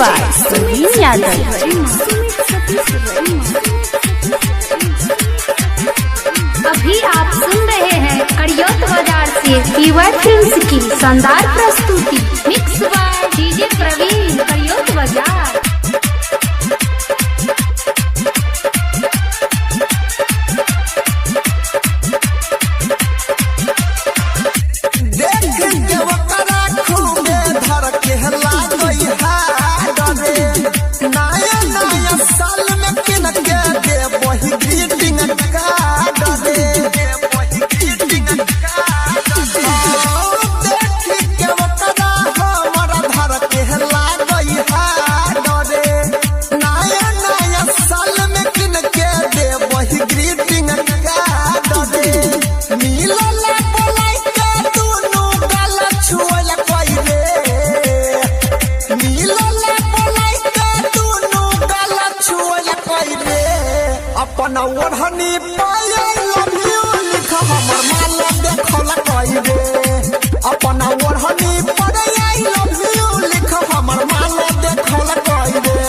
बाय प्रवीण यादव। अभी आप सुन रहे हैं करियत बाजार से पीवर फिल्म्स की शानदार प्रस्तुति। मिक्स बाय डीजे प्रवीण, करियत बाजार। देख के ओकरा खूबे धर के लागई हाडरे। नया नया साल में किन के देबही ग्रीटिंग कार्ड रे। देख के ओकरा हमरा धर के लागई हाडरे। नया नया साल में किन के देबही ग्रीटिंग कार्ड रे। मिलला बोलाई के दुनू गाल छुअला कोई रे। मिलला बोलाई के दुनू गाल छुअला कोई रे। अपन ओढ़नी पाए लव you लिख हमर माल देखला कोई रे। अपन ओढ़नी पर I love you लिख हमर माल देखला कोई रे।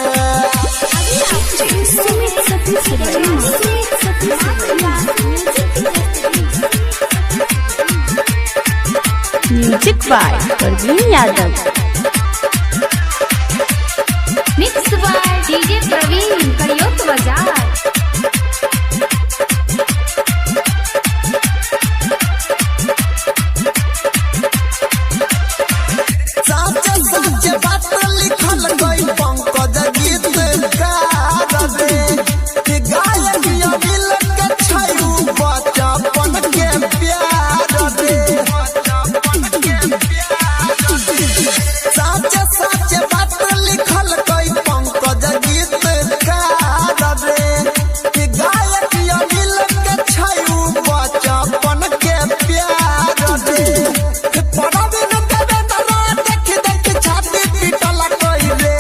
Music by Praveen Yadav. Mix by DJ Praveen, Kariyat बाजार। साचे साचे बात लिखल गई पंकज गीत कार रे। कि गायक अनिल के छयू बचपन के प्यार रे। साचे साचे बात लिखल गई पंकज गीत कार रे। कि गायक अनिल के छयू बचपन के प्यार रे। परवीन देवेंद्र देख देख छाती पीटल कोई रे।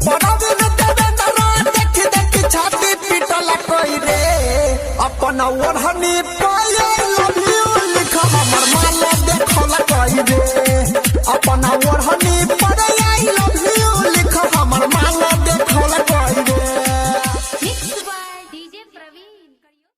परवीन देवेंद्र देख देख छाती पीटल कोई रे। अपन ओढ़नी पाए लव you लिख हमर माल देखल कोई रे। अपन ओढ़नी